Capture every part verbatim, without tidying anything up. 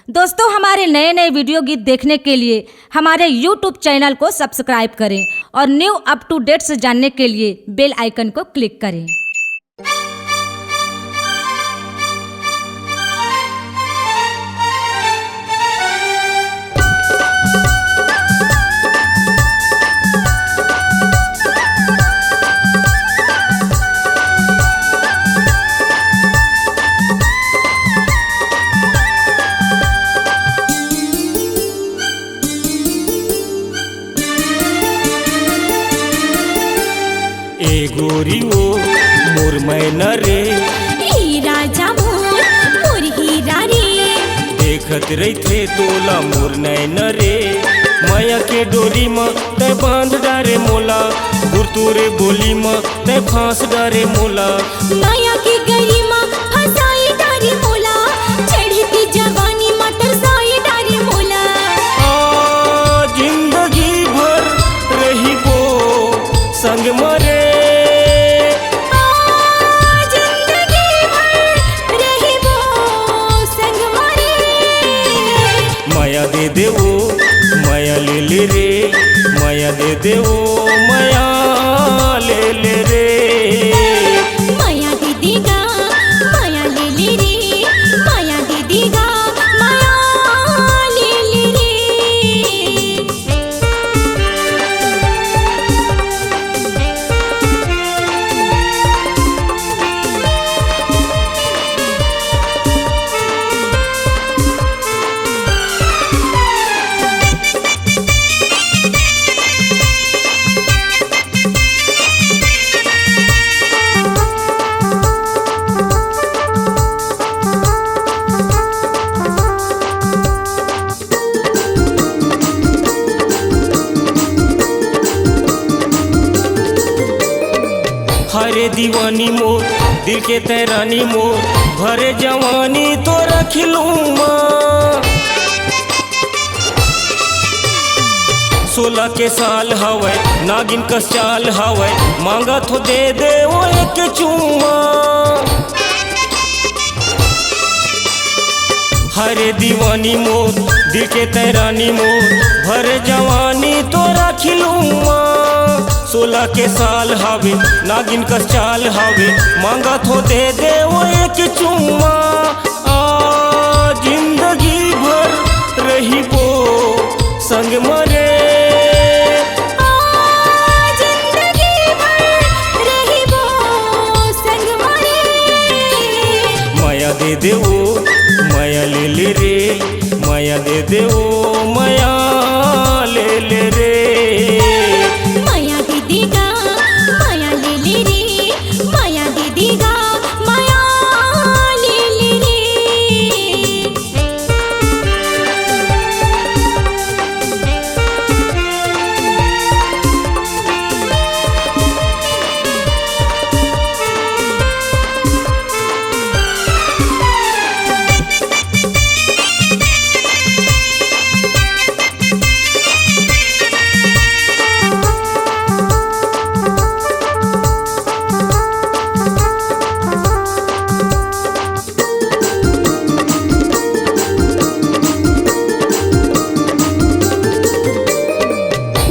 दोस्तों, हमारे नए नए वीडियो गीत देखने के लिए हमारे YouTube चैनल को सब्सक्राइब करें और न्यू अप टू डेट्स जानने के लिए बेल आइकन को क्लिक करें। ए गोरी ओ मोर मैना रे, ए राजा मोर, मोर हीरा रे। देखत रहिथे तोला मोर नैना रे। मया के डोरी म तै बांध डारे मोला, गुरतुरे बोली म तै फांस डारे मोला। मया के गरी म फंसाई डारे मोला, चढ़ती जवानी म तरसाई डारे मोला। आ, जिंदगी भर रहिबो संग म रे। आ, जिंदगी भर रहिबो संग म रे। मया दे दे ओ, मया ले ले रे, मया दे दे ओ, मया ले ले रे। मया दे दे गा, मया ले ले रे, मया दे दे गा, मया ले ले रे। हरे दीवानी मोर, दिल के तैरानी मोर, भरे जवानी तो रख लूं मां। सोलह के साल हवय, नागिन कस चाल हवय, मांगत हो दे दे ओ एक चूमा। हरे दीवानी मोर, दिल के तैरानी मोर, भर जवानी तोरा खिलूमा। सोलह के साल हावे, नागिन कस चाल हावे, मांगत हो दे दे ओ एक चूमा। आ, जिंदगी भर रहिबो संग मरे। आ, जिंदगी भर रहिबो संग मरे। मया दे दे ओ, मया ले ले रे, मया दे दे ओ, मया ले ले रे। मया दे दे गा, मया ले ले रे, मया दे दे गा, मया ले ले रे।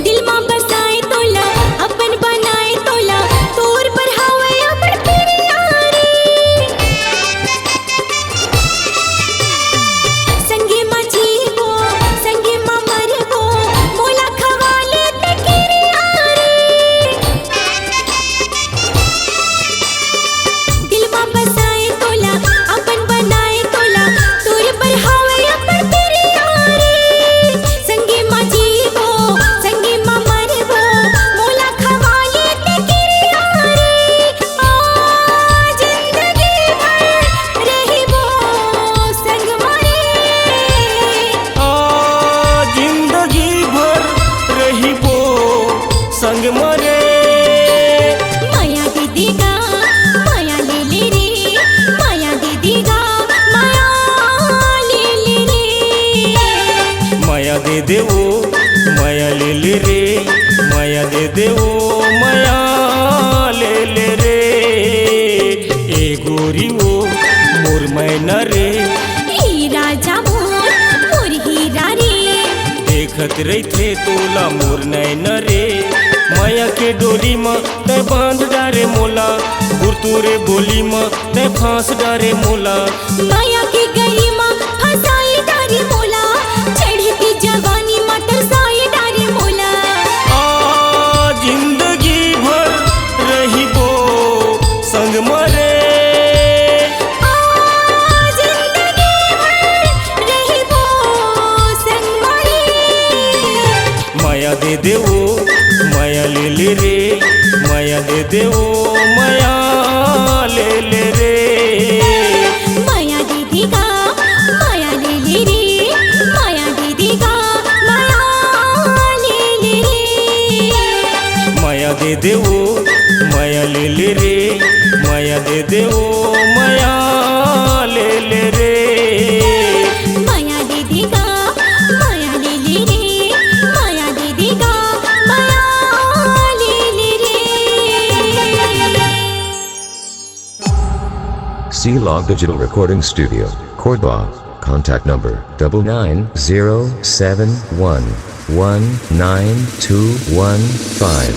दिल मा बसाए तोला, अपन बनाए तोला, तोर बर हावय अपन पिरिया रे। संगे मा जीबो, संगे मा मरबो, मोला खवा ले ते किरिया रे। दिल मा बसाए तोला, अपन बनाए तोला, तोर बर हावय अपन पिरिया रे। संगे मा जीबो, संगे मा मरबो, मोला खवा ले ते किरिया रे। आ, जिंदगी भर रहिबो संग मरे। आ, जिंदगी भर रहिबो संग मरे। मया दे दे गा, मया ले ले रे, मया दे दे गा, मया ले ले रे। मया दे दे ओ, मया ले ले रे, मया दे दे ओ, मया ले ले रे। ए गोरी ओ मोर मैना रे। ए राजा मोर, रहिथे तोला मोर नैन रे, मया के डोरी म तै बांध डारे मोला, गुरतुरे बोली म तै फांस डारे मोला। मया के गरी म फंसाई डारे मोला, चढ़ती जवानी म तरसाई डारे मोला। आ जिंदगी भर रहिबो संग म रे। आ जिंदगी भर रहिबो संग म रे। मया दे दे ओ, मया ले ले रे, मया दे दे ओ, मया ले ले रे। मया दे दे गा, मया ले ले रे, मया दे दे गा, मया ले ले रे। मया दे दे ओ, मया ले ले रे, मया दे दे ओ, मया ले ले रे। मया दे दे गा, मया ले ले रे, मया दे दे गा, मया ले ले रे। C Log Digital Recording Studio, Cordoba. Contact number double nine zero seven one one nine two one five.